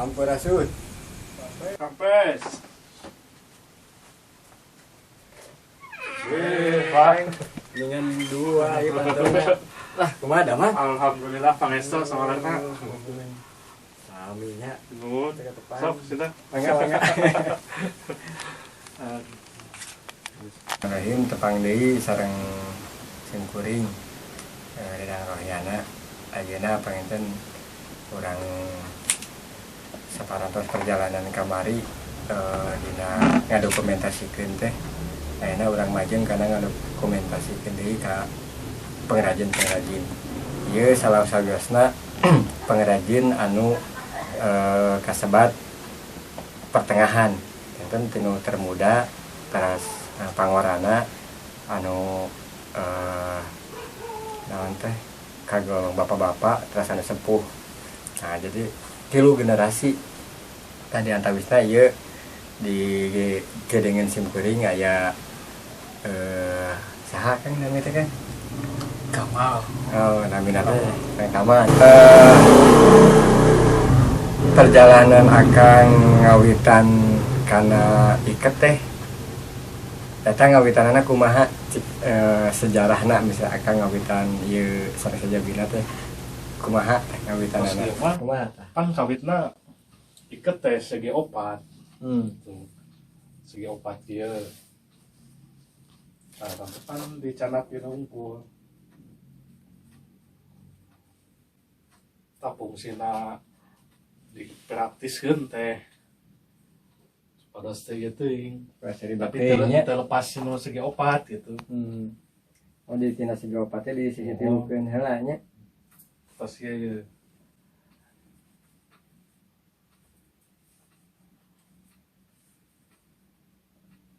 Sampurasun. Rampes. Wih, Pak. Dengan dua ieu pantona. Lah, kumaha damang? Alhamdulillah pangestu sawarna. Sami nya. Nuhun. Sok sina. Mangga mangga. Rahim tepang deui sareng simkuring Dadang Rohyana. Ayeuna panginten urang saparantos perjalanan kamari dina ngadokumentasikeun teh. Ayeuna urang majeng kana ngadokumentasikeun deui ka pengrajin-pengrajin. Ieu salah sawiosna pengrajin anu kasebat pertengahan. Enten tinu termuda teras pangorana anu naon teh kagolong bapak-bapak teras anu sepuh. Nah, jadi tilu generasi tadi antawisna ieu di gedengen simkuring aya saha Kang nami teh Kang? Kamal. Oh, namina teh Kang Kamal. Perjalanan akang ngawitan kana iket teh eta ngawitanana kumaha cik, sejarahna misal akang ngawitan ieu sareng sajabina teh kumaha teh ngawitanana kumaha tah? Kan kawitna iket teh segi opat. Tuh. Segi opat ieu. Nah, kan dicanak dina unggul. Tah fungsina dipraktiskeun teh pada segi teuing. Tapi terlepas nu segi opat gitu. Oh, di tina segi opat teh di sisi tilukeun heula nya. Pas ieu.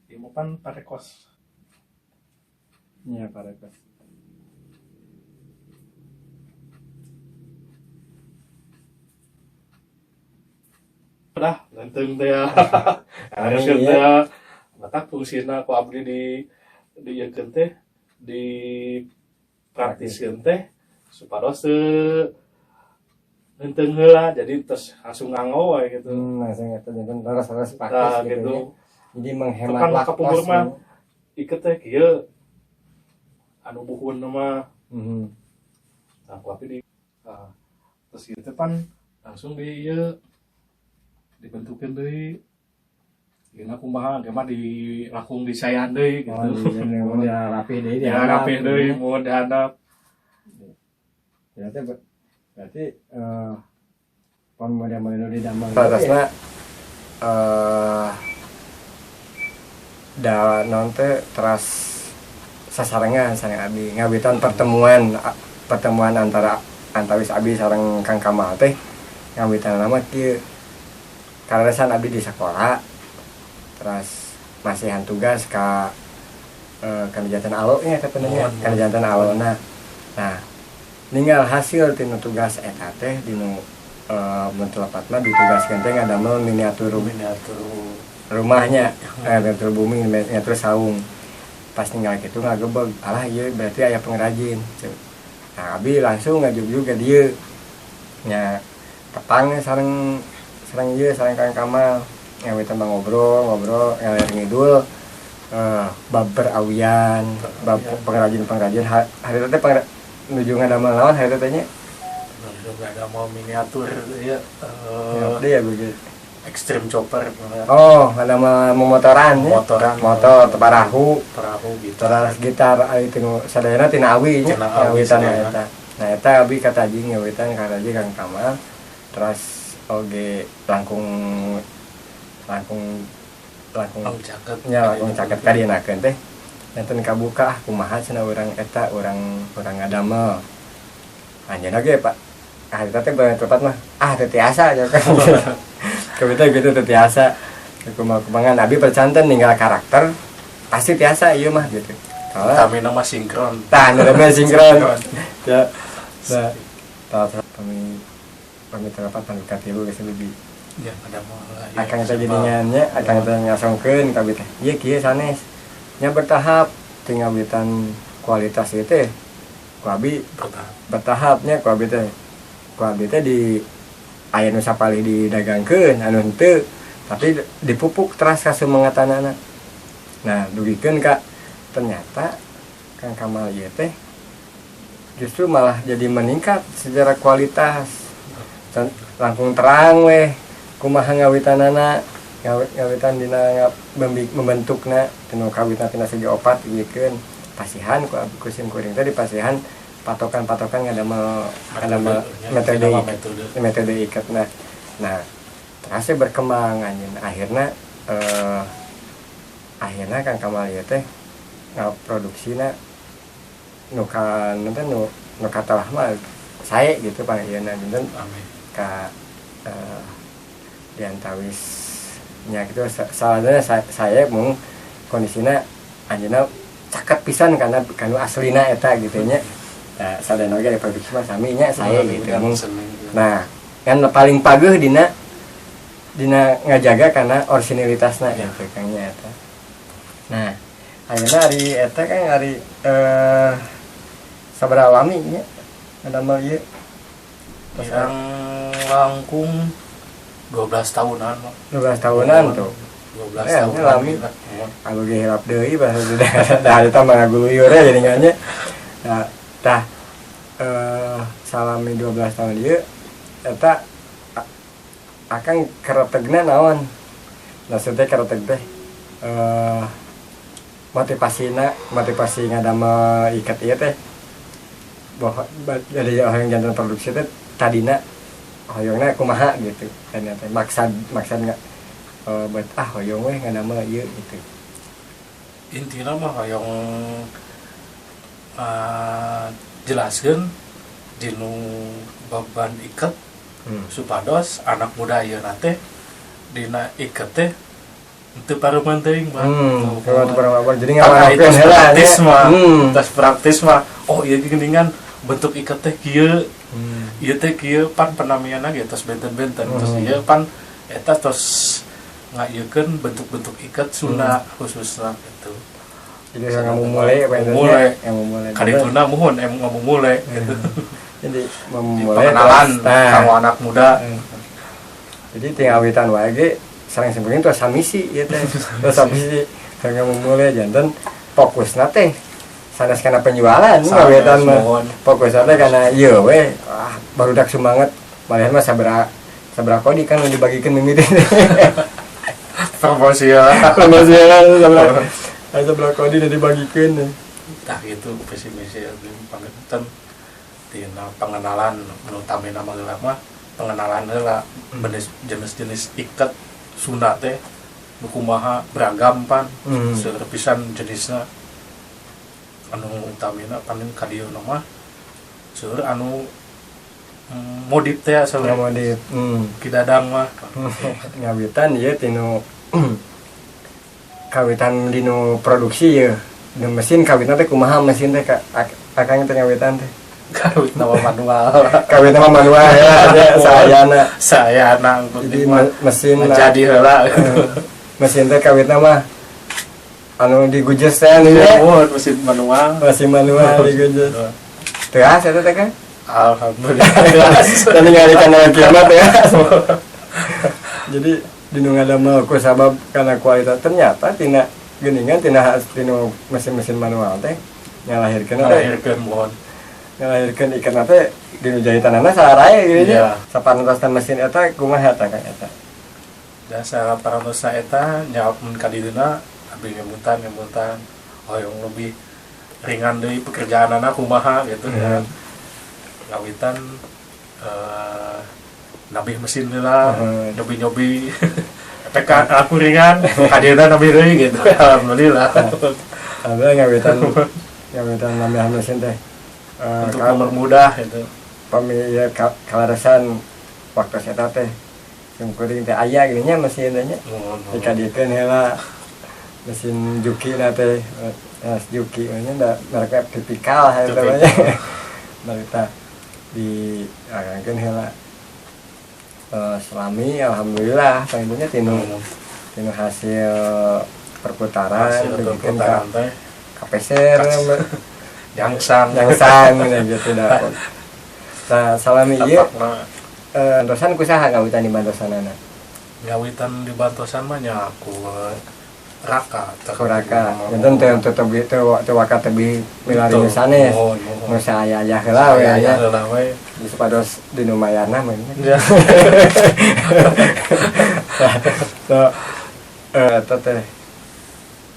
Ieu mah pan parekos. Iya, parekos. Dah, lenteng teh ya. Haruskeun teh ya. Matak fungsina ku abdi di ieukeun teh, di praktiskeun teh supados teu lenteng heula, jadi terus langsung nganggo wae gitu. Langsung eta janten leres-leres praktis Nah, gitu gitu. ya. Jadi menghemat Kan waktu. kapungkur mah iket teh kieu anu buhun mah. Nah, ku abdi di nah, terus ieu teh pan langsung di ieu dibentukin deui. Ieu kumaha ge mah dilakung disayan deui gitu. Oh, iya, mun dia rapih deui Ya rapih deui mun dihandap. Berarti pon model-model nu didamel. Terusna da naon teh teras sasarengan sareng abi ngawitan pertemuan antara antawis abi sareng Kang Kamal teh ngawitan nama kieu. Kaleresan abi di sekolah teras masihan tugas ka kanjatan alo nya teh nya kanjatan alona. Nah, ninggal hasil tinu tugas eta teh dinu mun telepat mah ditugaskeun teh ngadamel miniatur rumahnya, miniatur bumi, miniatur saung. Pas ninggal kitu ngagebeg, alah ieu berarti aya pengrajin. Nah, abi langsung ngajugjug ka dieu. Nya tepang sareng sareng ieu sareng Kang Kamal ngawitan ngobrol ngalir ngidul bab perawian, bab pengrajin-pengrajin hari teh nuju ngadamel naon hari teh nya? Nuju ngadamel miniatur ya, ya begitu. Extreme chopper. Oh, ngadamel momotoran nya. Motoran. Motor, perahu, perahu gitar. Terus gitar ari tinu sadayana tina awi nya. Ngawitan eta. Nah, eta abi kataji ngawitan kataji Kang Kamal. Terus oge langkung caket nya langkung caket ka dienakeun teh janten kabuka kumaha cenah urang eta urang ngadamel anjeunna ge Pak harita teh barang tepat mah ah teu tiasa ya kan kabita gitu teu tiasa kumaha kumangan abi percanten ninggal karakter pasti tiasa ieu mah gitu. Tamina mah sinkron. Tah namina sinkron. Ya. Nah, tah kami pamit rapat pamit katilu geus lebih. Ya, ada moal. Akang teh jadinya nya, akang teh ngasongkeun ka abi teh. Ieu kieu sanes. Nya bertahap tinggal ngawitan kualitas ieu teh. Ku abi bertahapnya ku abi teh. Ku abi teh di Aya nu sapalih didagangkeun, anu henteu, tapi dipupuk teras kasumangatanana. Nah, dugikeun ka ternyata Kang Kamal ieu teh justru malah jadi meningkat secara kualitas. Langkung terang weh kumaha ngawitanana, ngawitan dina membentukna tinu kawitan tina segi opat ieukeun pasihan ku ku sim kuring teh, dipasihan patokan-patokan ngadamel ngadamel metode Metode, iket, metode. Metode iket. Nah, nah terus berkembang anjeun akhirnya, akhirnya Kang Kamal ieu teh ngaproduksina nu ka nu teh nu nu katelah mah sae gitu pang ieu na janten Amin. Ka diantawis nya gitu, salahnya saya mung kondisinya anjeunna caket pisan karena kanu aslina eta gitu nya. Nah, sadayana oge produksi mah sami nya, saya gitu mung. Nah, kan paling pageuh dina dina ngajaga karena orisinilitasna gitu Kang nya eta. Nah, ayeuna ari eta kan ari sabaraha lami nya ngadamel ieu? Yang langkung 12 tahunan mah. 12 tahunan tuh. 12 Eh, tahunan. lami. Anu ge hilap deui bahasa sudah dah eta mah ngaguluyur ya jadinya. Nah, tah salami 12 tahun ieu eta akang keretegna naon? Maksudnya kereteg teh motivasina, motivasi ngadamel iket ieu teh bahwa jadi hoyong janten produksi teh tadina hoyongna kumaha gitu kan teh, maksad maksad nggak buat ah hoyong weh ngadamel ieu gitu. Intinya mah hoyong jelaskeun dinu beban iket supados anak muda ieu teh dina iket teh teu paruman teuing mah. Kalau tuh pernah jadi Karena itu ngawarkeun heula praktis nya. mah. Tas praktis mah. Oh iya, geuningan bentuk iket teh kieu. Ieu teh kieu pan penamianna ge tos benten-benten. Terus ieu pan eta tos ngaieukeun bentuk-bentuk iket Sunda khususna gitu. Jadi ngamumule apa intinya? Ngamumule. Ngamumule. Kadituna muhun em ngamumule gitu. Jadi Di memulai pengenalan terus, nah, kanggo anak muda. Jadi tinggal awitan wae ge sareng simkuring tuh samisi ieu teh. Terus samisi ngamumule janten fokusna teh sanes kana penjualan Sanes, ngawitan mah. Muhun. Fokusna teh kana ieu we, ah barudak semangat malihan mah sabaraha sabaraha kodi kan nu dibagikeun mimiti. Promosi ya. Promosi kan sabaraha sabaraha kodi nu dibagikeun. Tah gitu visi misi abdi panginten tina pengenalan nu utamina mah heula mah pengenalan heula jenis-jenis iket Sunda teh nu kumaha, beragam pan, seueur pisan jenisna. Anu utamina paling ka dieu mah seueur anu modif teh seueur. Ngamodif. Kidadang mah. Ngawitan ieu tinu kawitan dinu produksi ya di mesin, kawitan teh kumaha mesin teh ka akang teh ngawitan teh? Kawit nama manual. Kawitan mah manual ya, ya sayana. Saya anak Jadi mesin lah. jadi heula. Mesin teh kawitna mah anu digujes teh anu nya. Oh, mesin manual. Masih manual digujes teas eta teh kan. Alhamdulillah. Dan ningali kana kiamat ya. Jadi dinu ngadamel ku sabab karena kualitas, ternyata tina geuningan tina tinu mesin-mesin manual teh ngalahirkeun teh Ngalahirkeun mohon. Ngalahirkeun ikan teh dinu jahitanana sarae gitu nya. Iya. Sapantasna mesin eta kumaha eta Kang eta? Dasar parantosa eta nya mun ka dideuna abdi nyebutan nyebutan hoyong lebih ringan deui pekerjaanana kumaha gitu ya. Ngawitan nabih mesin heula, nyobi-nyobi PK aku ringan ka dieuna nabih deui gitu, alhamdulillah. Alhamdulillah ngawitan ngawitan nambah mesin teh. Untuk mempermudah itu. Pami ieu kaleresan waktu eta teh simkuring teh aya gini nya mesin teh nya. Nuhun. Dikadiekeun heula mesin Juki na teh, Juki nya da merekna tipikal eta mah nya. Merek di akangkeun heula. Selami alhamdulillah pangintennya tinu tinu hasil perputaran hasil dugikeun perputaran teh ka peser jangsang. Jangsang gitu dah. Nah, salami ieu Tapakna. Bantosan ku saha ngawitan di bantosanana? Ngawitan di bantosan mah nya ku Raka. Ku Raka. Janten teu teu teu teu teu waka tebih milari nu sanes. Muhun, muhun. Nu saaya-aya heula we Aya nya. Heula we. Di supados di nu mayarna mah nya. Ya. So, eta teh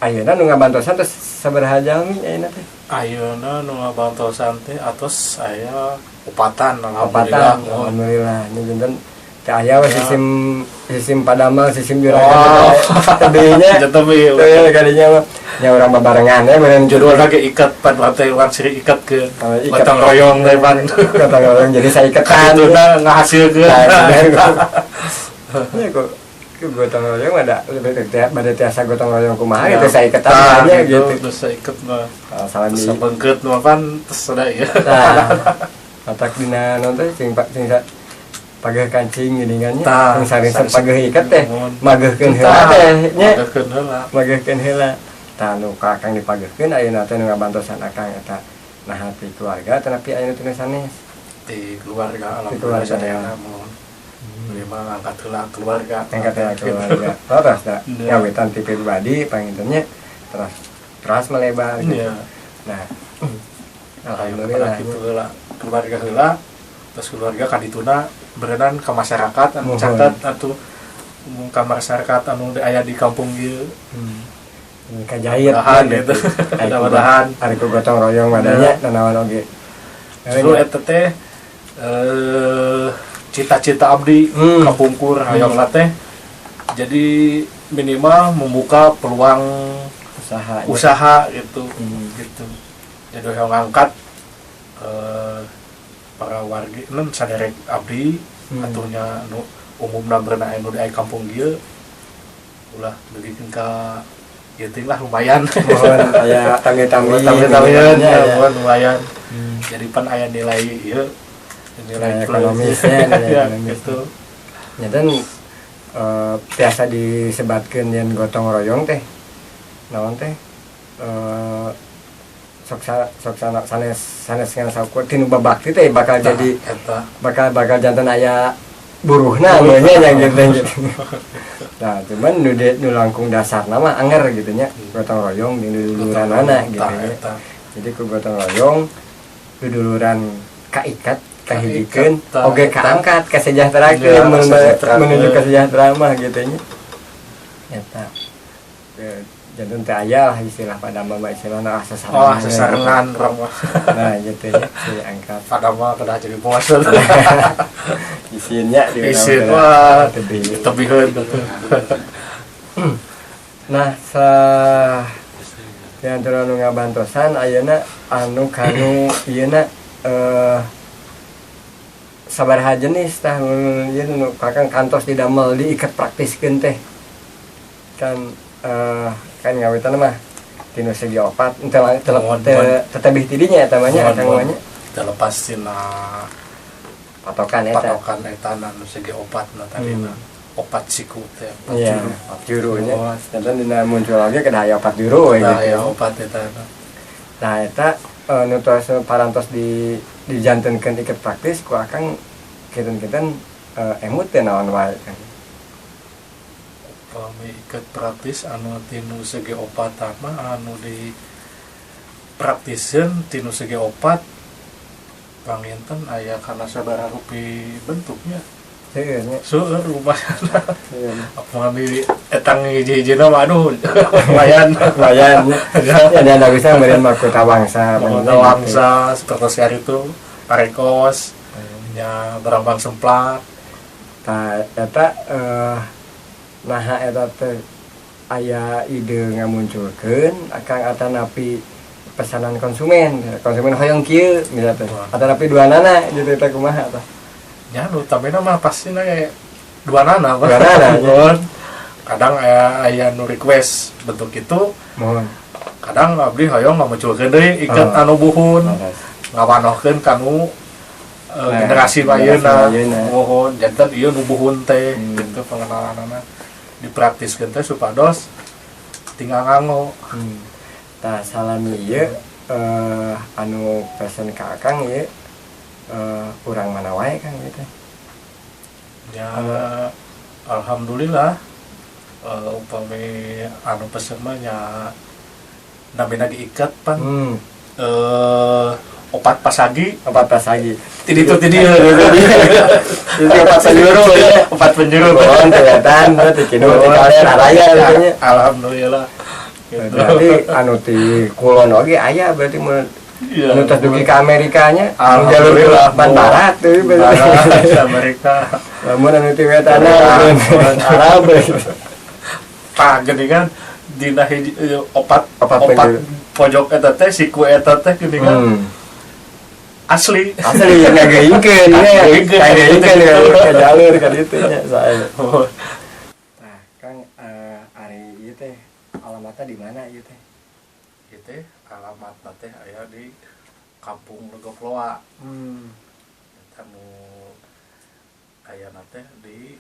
ayeuna nu ngabantosan terus sabaraha jalmi ayeuna teh? Ayeuna nu ngabantosan teh atos aya opatan. Opatan. Alhamdulillah, muhun. Alhamdulillah. Ini janten teh aya we Ya. sistem sistem padamel, sistem juragan Oh. tebihnya. Janten we. Teu kadinya mah nya urang babarengan ya meureun. Judulna ge ikat pan teh urang siri ikat ke Oh, ikat. gotong royong teh pan. Gotong royong jadi saya iketan. Kadituna ngahasilkeun. Nah, ya kok ke gotong royong ada bade tiasa gotong royong kumaha gitu saya iketan Tah, aja gitu. Terus saya iket mah. Ah, salam Terus di bengkeut mah pan terus ada ya. Nah, otak dina non teh sing sing pageh kancing geuningan nya. Tah, Sing saring saring pageh iket teh Muhun. magehkeun heula teh nya. Magehkeun heula. Magehkeun heula. Tah, nu ka akang dipagehkeun ayeuna teh nu ngabantosan akang eta nah ti keluarga tetapi ayeuna teh sanes? Di keluarga. Di Alhamdulillah. keluarga. Sadayana muhun. Lima ngangkat heula keluarga. Angkat ya keluarga. Oh, terus dah Iya. ngawitan ti pribadi pangintennya terus terus melebar gitu. Iya. Nah, Alhamdulillah alhamdulillah. gitu heula keluarga heula, terus keluarga kadituna berenang ke masyarakat anu Muhun. catat atuh umum ka masyarakat anu aya di kampung ieu. Kajahit. Mudah-mudahan gitu. Mudah-mudahan. Ari ku gotong royong madanya nanaon oge. Justru eta teh cita-cita abdi kapungkur hayang teh jadi minimal membuka peluang usaha. Usaha gitu. Gitu, jadi hayang ngangkat para wargi nun saderek abdi atuh nya nu umumna berenang anu di aya kampung ieu ulah dugikeun ka ieu teh lah lumayan. Muhun aya tambi-tambi. Tambi-tambian. Ya, ya. Muhun, lumayan. Jadi pan aya nilai ieu, nilai Nilai plus. ekonomisnya, nilai Ya, ekonomis. gitu. Ya, dan biasa disebatkeun yen gotong royong teh naon teh sok sok sanes sanes ngan saukur tinu babakti teh bakal Tah, jadi eta. Bakal bakal janten aya buruhna nya nya gitu gitu. Nah, cuman nu nu langkung dasarna mah anger gitu nya, gotong royong di duduluranana gitu Tah, nya. Eta. Jadi ku gotong royong duduluran kaikat kahijikeun Kaikat, tah, oge eta. kaangkat kasejahterakeun Ya, kasejahterakeun. menuju kesejahteraan mah gitu nya. Eta. Janten teh aya lah istilah pada mah istilahna ah sasarengan. Oh, sesarengan urang mah. Nah, gitu nya si angkat. Pada mah kedah jadi bos. Isinnya di Isin mah tebih. Tebiheun. Nah, sa di antara nu ngabantosan ayeuna anu kanu ieu na sabaraha jenis tah nu ieu nu kakang kantos didamel diikat praktiskeun teh kan kan ngawitan mah tinu segi opat teu teu Muhun, teu muhun. tetebih tidinya eta mah nya Muhun, akang muhun. mah nya. Terlepas tina patokan eta. Patokan eta nu segi opat na tadi opat siku teh, opat juru. Opat juru nya. Muhun. Janten dina muncul oge kedah aya opat juru we Tah, gitu. ya opat eta. Nah, eta nu tos parantos di dijantenkeun iket praktis ku akang kinten-kinten emut teh naon wae kan? Upami iket praktis anu tinu segi opat mah anu di praktiseun tinu segi opat panginten aya kana sabaraha rupi bentuknya. Seueur nya. Seueur lumayan. Seueur. Upami etang hiji-hijina mah aduh lumayan. Lumayan nya. Ya dan bisa meureun mahkota wangsa. Mahkota wangsa seperti hari itu parekos nya barang semplak. Tah, eta naha eta teh aya ide ngamunculkeun akang atanapi pesanan konsumen, konsumen hoyong kieu misalnya teh Wah. atanapi duanana gitu teh kumaha tah? Nya nu utamina mah pasti na dua nana. Dua nana, ya. Muhun. Kadang aya aya nu request bentuk itu, Muhun. Kadang abdi hoyong ngamunculkeun deui iket Oh. anu buhun Leres. ngawanohkeun kanu Nah, generasi generasi ayeuna. ayeuna. Muhun, janten ieu nu buhun teh gitu pengenalanana dipraktiskeun teh supados tinggal nganggo. Tah, salami ieu anu pesen ka akang ieu urang mana wae Kang ieu teh? Ya, alhamdulillah, upami anu pesen mah nya namina ge iket pan opat pasagi. Opat pasagi. Ti ditu ti dieu. Jadi opat penjuru ya. Opat penjuru. Mohon kelihatan ti kidul ti kaler araya gitu nya. Alhamdulillah gitu. Berarti anu ti kulon oge aya berarti mun Iya. anu tos dugi ka Amerika nya, anu jalur Alhamdulillah. ban barat tuh berarti. Barat, Amerika. Lamun anu ti wetana Arab. Tah gini kan dina hiji opat Opat opat penjuru. Pojok eta teh siku eta teh gini kan asli. Asli ngageuingkeun nya. Ngageuingkeun. Ngageuingkeun ya ka jalur ka ditu nya saya. Tah, Kang, ari ieu teh alamatna di mana ieu teh? Ieu teh alamatna teh aya di Kampung Legok Loa. Eta nu ayana teh di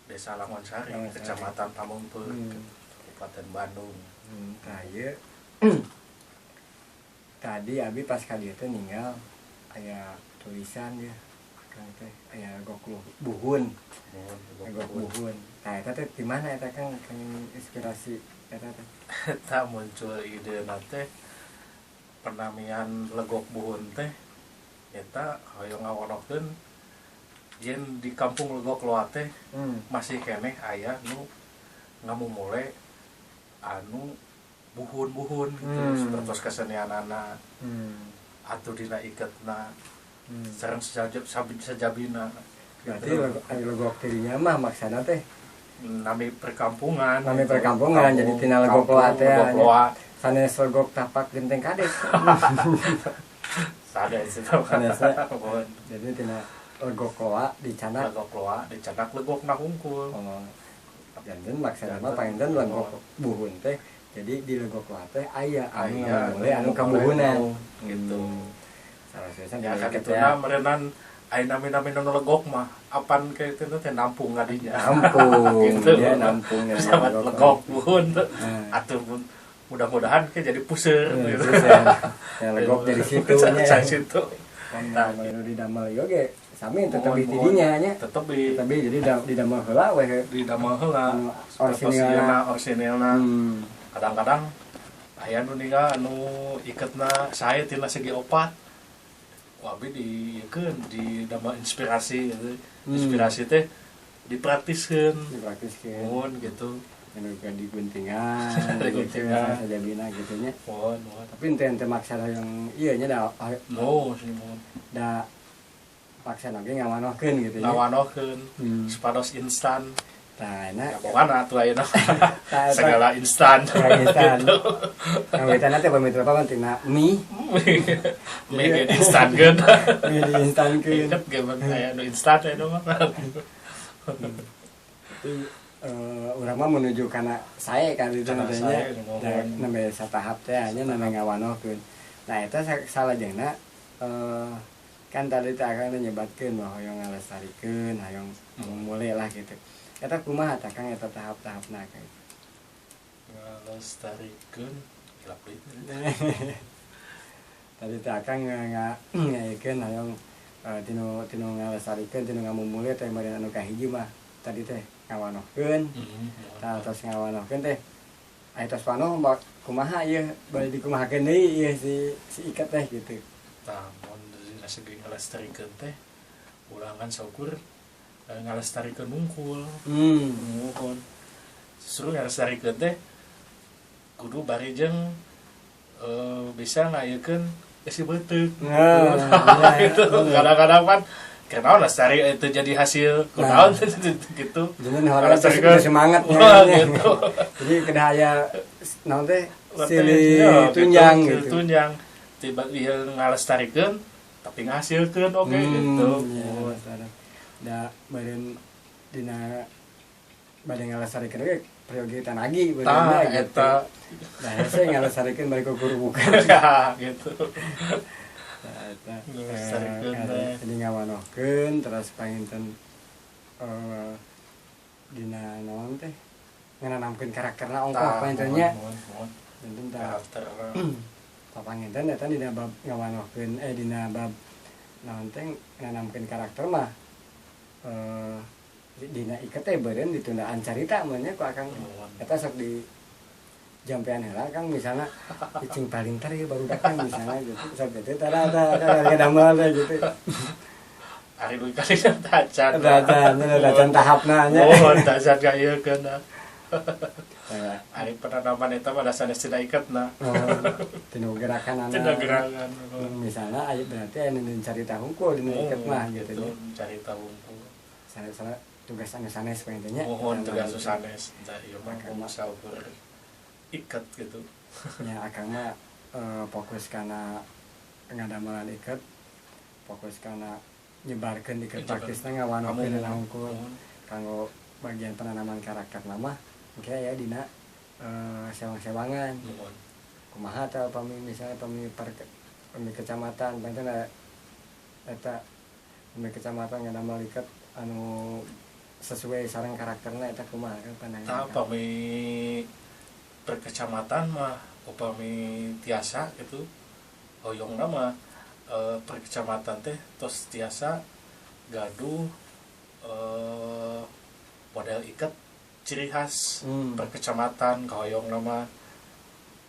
Desa Langonsari, Langonsari. Kecamatan Pameungpeuk, Kabupaten Bandung. Tah ieu tadi abi pas ka dieu teh ninggal aya tulisan ya Kang teh aya legok buhun. Mohon. Legok buhun. Tah eta teh di mana eta Kang, Kang inspirasi eta teh? Eta muncul ide teh penamian legok buhun teh eta hoyong ngawanokeun yen di kampung Legok Loa teh masih keneh aya nu ngamumule anu buhun-buhun gitu, seperti kesenianana atau dina iketna sareng sejabina. Berarti legok tirinya mah maksana teh nami perkampungan. Nami gitu. perkampungan, jadi tina Legok Loa teh, Legok nya. Loa. Sanes legok tapak genteng kades. Sanes itu. Sanesnya. Mohon. Jadi tina Legok Loa dicanak. Legok Loa dicanak legok na hungkul. Oh, janten maksana mah panginten legok buhun teh jadi di Legok Loa teh aya anu Aya, ngamumule anu kabuhunan gitu. Salah satu Ya kan itu na merenan aya nami-nami nu legok mah apan kayak itu teh nampung ngadinya. Nampung. Gitu. Ya nampung ya. Sahabat legok buhun. Nah. Atuh pun mudah-mudahan kayak jadi puseur Hmm, gitu. terus ya, ya legok dari situ nya. Dari situ. Nah, nu didamel ieu ge sami tetep Mohon, di tidinya nya. Tetep di Tapi jadi didamel heula we. Di damel heula. Anu, Orisinilna, orisinilna. orisinilna. Kadang-kadang aya nu ninggal anu iketna sae tina segi opat. Ku abi diikeun di damel inspirasi gitu. Inspirasi teh dipraktiskeun. Dipraktiskeun. Mohon gitu. Anu ke diguntingan, Diguntingan. Sajabina gitu nya. Mohon, mohon. Tapi ente ente maksa yang iya nya da No, sih mohon. da paksa oge ngawanohkeun gitu nya. Ngawanohkeun supados instan. Tah enak. Ya pokokna atuh ayeuna. Tah, eta. Segala instan. Segala instan. Gitu. Ngawitan teh pamit apa kan tina mie, Mie ge diinstankeun. Mie diinstankeun. Inget ge mun aya nu instan aya mah. Tapi urang mah menuju kana sae kan itu Kana namanya. sae, nuhun. Da nembe satahap teh nya nembe ngawanohkeun. Nah eta salajengna kan tadi teh akang teh nyebatkeun bahwa hoyong ngalestarikeun, hoyong mulai lah gitu. Eta kumaha tah Kang eta tahap-tahapna Kang? Ngalestarikeun hilap deui. Tadi teh akang ngayekeun hoyong tinu tinu ngalestarikeun, tinu ngamumule teh meureun anu kahiji mah tadi teh ngawanohkeun. Tah tos ngawanohkeun teh aya tos wanoh kumaha ieu bade dikumahakeun deui ieu si si iket teh gitu. Tah mun dina segi ngalestarikeun teh urang kan saukur ngalestarikeun hungkul. Nuhun. Justru ngalestarikeun teh kudu bari jeung bisa ngayekeun isi beuteung. Nah, iya, Gitu. bener. Kadang-kadang kan kunaon lestari itu jadi hasil kunaon gitu. Jadi orang teh Ngalestarikeun. semangat Wah, nya. gitu. Jadi kedah aya naon teh silih Ya, tunjang silih gitu. tunjang. Tiba ieu ngalestarikeun tapi ngahasilkeun oge gitu. Iya, bener. Da beureun dina bade ngalestarikeun oge peryogi tanagi Tah beureunna gitu. eta. Nah, hese ngalestarikeun bari kukurubukan. Gitu. Nah, eta. Ngalestarikeun teh. Jadi ngawanohkeun terus panginten dina naon teh ngananamkeun karakterna ongkoh Tah, panginten nya. mohon, mohon, mohon. Janten tah Karakter. papanginten eta dina bab ngawanohkeun dina bab naon teh nanamkeun karakter mah Dina iket teh beureun ditundaan carita mun nya ku Akang. Eta sok di jampean heula Kang, misalnya cicing paling tar ya baru datang misalnya gitu. Sok gitu tara tara tara damel teh gitu. Ari dugi kali tacan. Tacan, tacan tahapna nya. Oh, tacan ka ieu keuna. Ari penanaman eta mah dasarnya tina iketna. Oh, tina gerakan anak. Tina gerakan. Misalnya aya berarti aya nu carita hungkul dina iket mah gitu nya. Carita hungkul. Sanes tugas anu sanes panginten nya. Mohon tugas sanes. Tah ieu mah saukur iket gitu. Ya Akang mah fokus kana ngadamelan iket, fokus kana nyebarkeun iket praktisna ngawanokeun hungkul. Kanggo bagian penanaman karakter mah engke aya dina sewang-sewangan. Kumaha tah pami misalnya pami pami kecamatan panten eta pami kecamatan ngadamel iket anu sesuai sareng karakterna eta kumaha kan pandangan. Tah pami perkecamatan mah upami tiasa gitu hoyongna mah perkecamatan teh tos tiasa gaduh model iket ciri khas perkecamatan kahoyong nama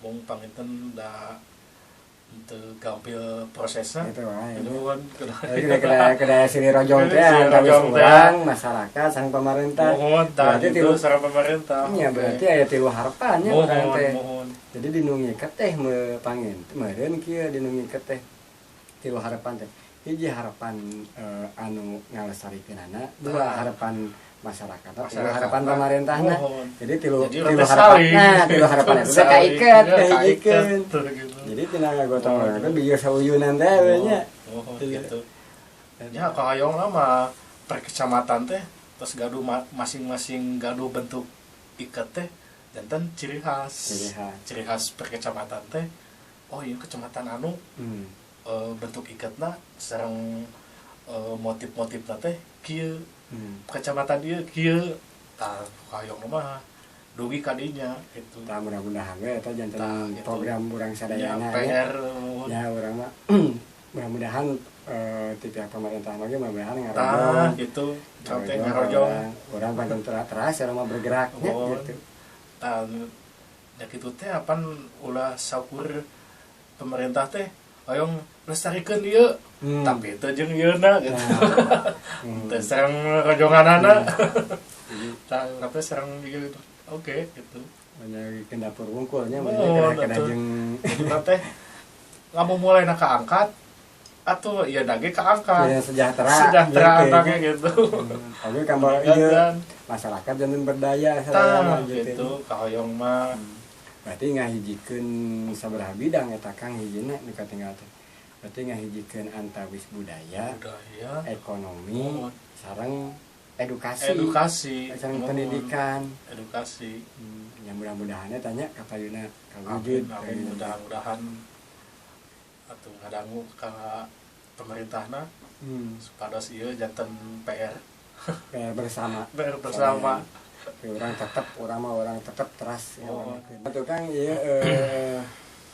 mung panginten da teu gampil prosesna gitu wae. Nuhun. Jadi kada silih rojong teh antawis urang masyarakat sareng pemerintah. Berarti tilu sareng pemerintah. Nya berarti aya tilu harapan nya urang teh. Jadi di nu ngiket teh pangin meureun kieu di nu ngiket teh tilu harapan teh. Hiji harapan anu ngalestarikeunana, dua harapan masyarakat, tilu harapan pemerintahna. Jadi tilu harapan, nah tilu harapan itu teh kaiket, kahijikeun. Jadi tina ngagotong royong teh bieu sauyunan teh we nya. Gitu. Nya kahoyong mah per kecamatan teh terus gaduh masing-masing gaduh bentuk iket teh janten ciri khas. Ciri khas per kecamatan teh. Oh iya kecamatan anu bentuk iketna sareng motif-motifna teh kieu. Kecamatan ieu kieu tah kahoyong mah dugi ka dinya gitu. Tah mudah-mudahan we eta janten program urang sadayana nya. Ya urang mah mudah-mudahan ti pihak pemerintah mah ge mudah-mudahan ngarojong gitu. Sampai ngarojong urang panten teras urang mah bergeraknya gitu. Tah nya kitu teh apan ulah saukur pemerintah teh hoyong lestarikeun ieu. Tapi teu jeung ieuna gitu. Teu sareng rojonganana. Tah tapi sareng ieu oke gitu. Banyak dapur wungkul nya banyak kena jeung teh lamun mulai na kaangkat atuh ieu dage kaangkat. Ya sejahtera. Sejahtera dage gitu. Oke kanggo ieu masyarakat janten berdaya sadayana gitu. Kahoyong mah berarti ngahijikeun sabaraha bidang eta Kang hijina nu katinggal teh. Berarti ngahijikeun antawis budaya, ekonomi, sareng edukasi, sareng pendidikan, edukasi. Ya mudah-mudahan tanya kapayuna kawujud. Amin, mudah-mudahan atuh ngadangu ka pemerintahna supados ieu janten PR. PR bersama. PR bersama. Orang tetep, orang mah orang tetep teras. Atuh Kang ieu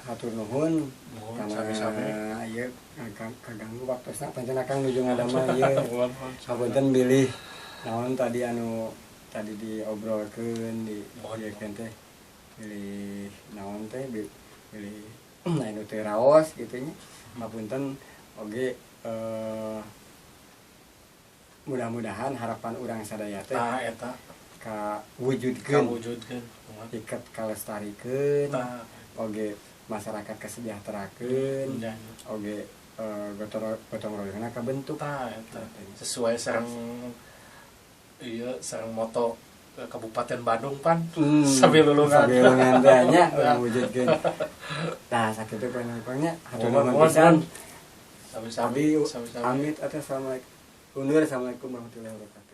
hatur nuhun karena ieu kaganggu waktosna pancen Akang nuju ngadamel ieu. Hapunten bilih naon tadi anu tadi diobrolkeun di ieu teh bilih naon teh bilih anu teu raos kitu nya. Hapunten oge mudah-mudahan harapan urang sadaya teh eta kawujudkeun iket kalestarikeun oge masyarakat kesejahterakeun oge gotong royongna kabentuk eta sesuai sareng ieu sareng moto Kabupaten Bandung pan sambil lulungan teh nya urang wujudkeun. Tah sakitu panjang-panjangnya hatur nuhun pisan. Sami-sami. Amit atas assalamualaikum. Undur, assalamualaikum warahmatullahi wabarakatuh.